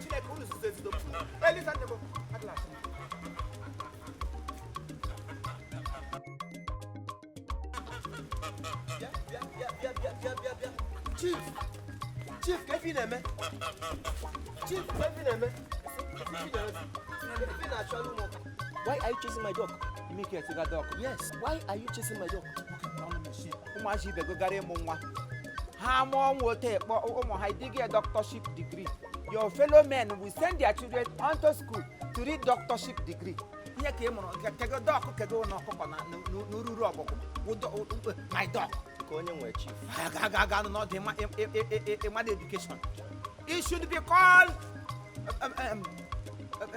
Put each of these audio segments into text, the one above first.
Chineke unu zuzo ezuzo. Eliza nne m, adịla asị m. Bịa, bịa, bịa, bịa, bịa, bịa, bịa, bịa. Chief, Chief, ka ife ị na-eme? Chief, ka ife ị na-eme? Ife ị na-eme? Ife ị na-achọrọ ụmụ. Why are you chasing my dog? Ime ike etiga dọk. Yes, why are you chasing my dog? Ụmụazị ibe gogara ịmụ nwa ha mụọ nwa ote kpọ ụmụ ha dịghị doctorship degree. Your fellow men will send their children onto school to read doctorship degree. Ihe ka ị mụrụ kego dọk, kego na ọkụkọ na n'ururu ọbọgwụ my dog. Ka onye nwe chief. Ga ga n'ọdụ ịmada education, it should be called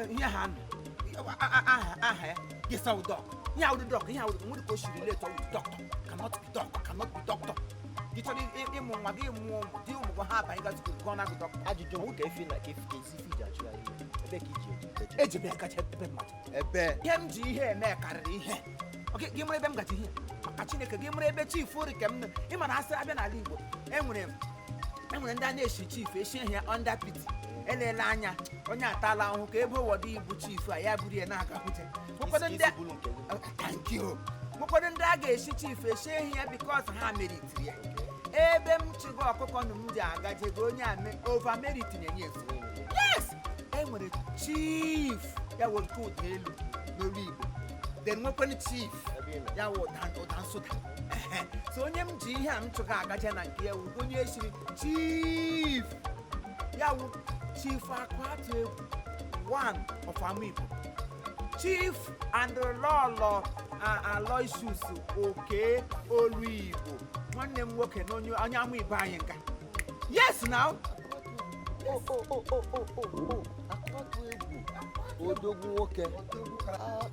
ihe ha nọ aha aha ya gịsa dọk, ihe awụrụ dọk, ihe awụrụ nwere ka o siri late with doctor. Cannot be doc, cannot be doctor. Gị chọrọ ịmụ nwa gị, mụọ ụmụ di ụmụ gị ha abanye ga school gụọ na gụ dọkịta. Ajụjụ m, ka ife na ka ife ka ezi ife iji achụ ya ihe. Ebe ka iji eje? Eje. Eji m ya gacha ebe mmadụ. Ebe. Ihe m ji ihe eme karịrị ihe. Ok, gị mara ebe m gaji ihe maka Chineke, gị mara ebe chief ori ka m nọ. Ị ma na asị abịa n'ala Igbo, enwere ndị a na-eshi chief eshi ihe ya under pity, elele anya onye atala ahụhụ ka ebe ụwọdụ ibu chief a ya buru ya na-agakwute. Nwekwado Isi ndị isi bụrụ nke gị. Thank you. Nwekwado ndị a ga-eshi chief eshi ehi ya because ha meritiri ya. Ebe m chịgo ọkụkọ nụ m ji agajego onye a over merit na-enye efu. Yes, e nwere chief ya wụ nke ụda elu n'olu Igbo, then nwekwanụ chief Ebe ị nọ. ya wụ ụda ụda nsụda. Ehe. So onye m ji ihe a m chụga agaje na nke ya wụ onye eshiri chief, ya wụ Chief Akụatụ Egwu one of Amaigbo, Chief and Lọlọ Aloysius Oke Olu Igbo, nwanne m nwoke na onye onye Amaigbo anyị nga. Yes, now. Oh, oh, oh, oh, oh, oh, oh. Akụatụ Egwu. Odogwu nwoke.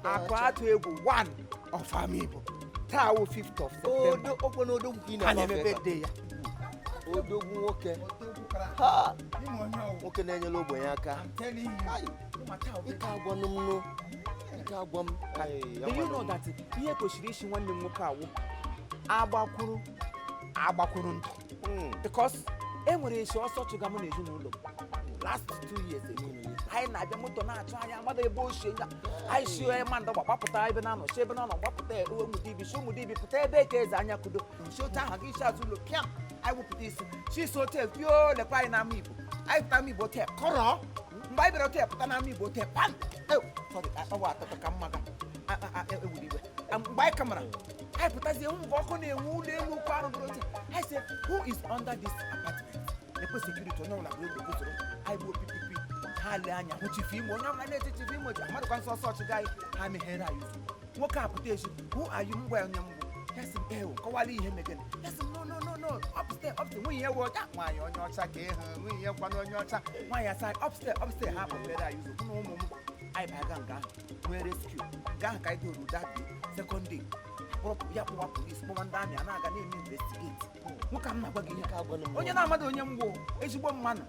Akụatụ Egwu one of Amaigbo, taa wụ 5th of September. Odo okwe na odogwu ka ị a na-eme na-eme afọ. Birthday ya. Odogwu nwoke. Ha! Nwoke na-enyere ogbenye aka. Ai, ike agwa m nụ. Ike agwa m. Ai, Do you know that ihe kwesịrị isi nwanne m nwoke awụ agbakwuru agbakwuru ndụ? Because e nwere esi ọsọ chụga mụ na ezinụlọ m last 2 years ago. Anyị na-abịa moto na-achụ anyị amada ebe ochie ya anyị si onye mmadụ gbapụta ebe na-anọ si ebe na-anọ gbapụta ụmụdibi si ụmụdibi pụta ebe ka eze anya kudo si otu ahụ gị isi azụ ụlọ pịam anyị wepụta isi si isi otu pio lekwa anyị n'ama Igbo. Anyị pụta ama Igbo ote kọrọ mgbe anyị bịara ote pụta n'ama Igbo ote pam. Eh, sorry, ọwa atọtọ ka mma ga ewuru iwe. Mgbe anyị kamara anyị pụtazie hụ nke ọkụ na-enwe ụlọ elu ukwu arụgoro ote, anyị sị, "Who is under this apartment?" Ekwe security onye ọbụla bụrụ egbe guzoro anyị gbuo pipipi ha lee anya hụ Chief Imo. Onye ọbụla na-eche Chief Imo ji amadụkwa nsọ ọsọ ọchịga anyị ha meghere anyị ụzọ. Nwoke a pụta ezi, "Who are you?" Ngwa onye mgbu ya sị m ewo kọwara ihe megene. Ya sị m, "No, no, no, no, upstairs, upstairs." Nwunye ya wụ ọcha nwaanyị onye ọcha ka ịhụ nwunye ya kwana onye ọcha nwaanyị asa upstairs, upstairs. Ha kpọpere anyị ụzọ hụ na ụmụ m anyị baga nga ahụ nwee rescue nga ahụ ka anyị doro that day. Second day kpọrọ ya kpọwa police, kpọwa ndị army a na-aga na-eme investigate. Nwoke a m na-agwa gị ihe Ike agwa m. onye na-amadụ onye mgbu ezigbo mmanụ.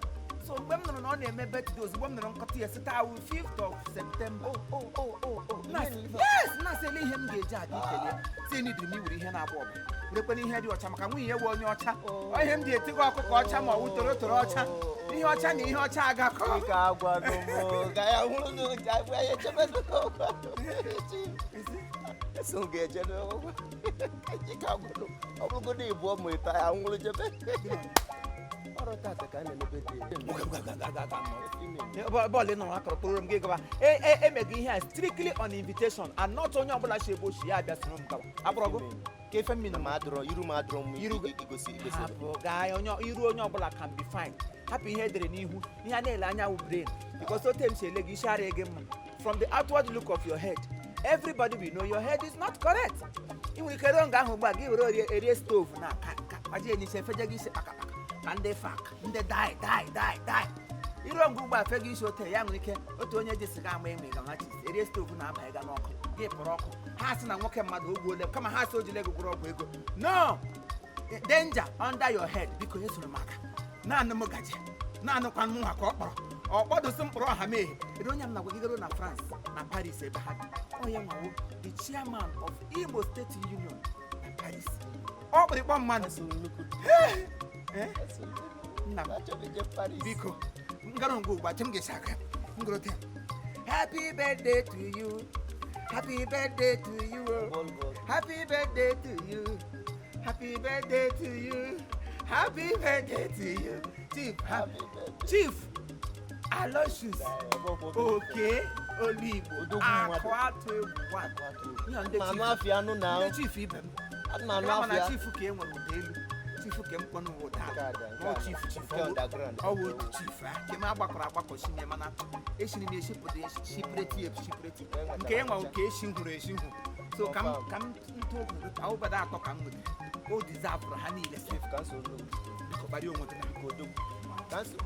So mgbe m nụrụ na ọ na-eme birthday, ozugbo m nụrụ nkọta ya site awụ 5th of September. Oh, oh, oh, oh, oh. Yes, na-asị ele ihe m ga-eji aga ikele si nidiri m iwere ihe na-agba ọbara werekwana ihe dị ọcha maka nwunye ya wụ onye ọcha. Ọ ihe m ji etigo ọkụkọ ọcha ma ọ wụ toro toro ọcha, ihe ọcha na ihe ọcha agakọ. Ike agwa m ka ya hụrụ n'ụja ya echebe eso m ga-eje n'ụgwọ. Ike agwa m ọ bụrụgodo ịbụọ ma ịta ya nwụrụ jebe ọrụ tata ka a na-emebe dị. Bọọlụ ị nọrọ akọrọ kpụrụ m gị gawa emego ihe a strictly on invitation and not onye ọbụla si ebe ochi ya abịa soro m gawa akpọrọgo ka efe mmiri. Ma adọrọ iru m adọrọ m Iru igosi igosi. Hapụ gaa onye iru onye ọbụla can be fine. Hapụ ihe edere n'ihu, ihe a na-ele anya wụ brain, because ote m si ele gị isi ara gị mma. From the outward look of your head, everybody will know your head is not correct. Ị nwere ike ruo nga ahụ ugbu a gị were orie erie stove na ka ka gbaji enyicha efeje gị isi kpakakpaka ka ndị fak ndị dai dai dai dai iruo nga ugbu a fe gị isi ote ya nwere ike otu onye ji siga ama enwe ga ha chis erie stove na-abanye ga n'ọkụ gị pụrụ ọkụ ha sị na nwoke mmadụ o gbuole kama ha sị o jile ego gwụrụ ọgwụ ego. No danger under your head. Biko esoro m aka naanị m gaje naanị kwa mụ nwa ka ọ kpọrọ ọ kpọdosi mkpụrụ ọha mee ere onye m na gwagidero na France na Paris ebe ha bi. Ọ ya nwawo the chairman of Imo State Union na Paris, ọ kpịrịkpọ mmadụ. Eso nnukwu. Eh? Eso Nna m. Achọrọ ije Paris. Biko Ngara ngụ ugbu a m ga-esi aga ngụrụ taa. Happy birthday to you, happy birthday to you, oh. Happy birthday to you, happy birthday to you, happy birthday to you, Chief. Chief Aloysius Oke Oluigbo. Odogwu mmadụ. Akụ atụ egwu wa. Ihe ndị Ma anụ chief. afịa anụ na Ndị chief ibe m. Ana anụ Kama na afịa. Chief ka e nwere ụda elu, chief ka m kpọnụ ụda. Nke a dị, nke Ọ a dị. chief, chief. Nke underground. Ọ wụ otu chief a nke m agbakọrọ agbakọ sinye, mana esiri m esi pụta shipụreti eshipụreti nke e nwe nke esi hụrụ esi hụ. So ka m ka m ntụ okwu ka ụbada atọ ka m nwetara o deserve ha niile. Chief, ka nsogbu. Biko, kparịa onwe gị na Biko, odogwu. Ka nso.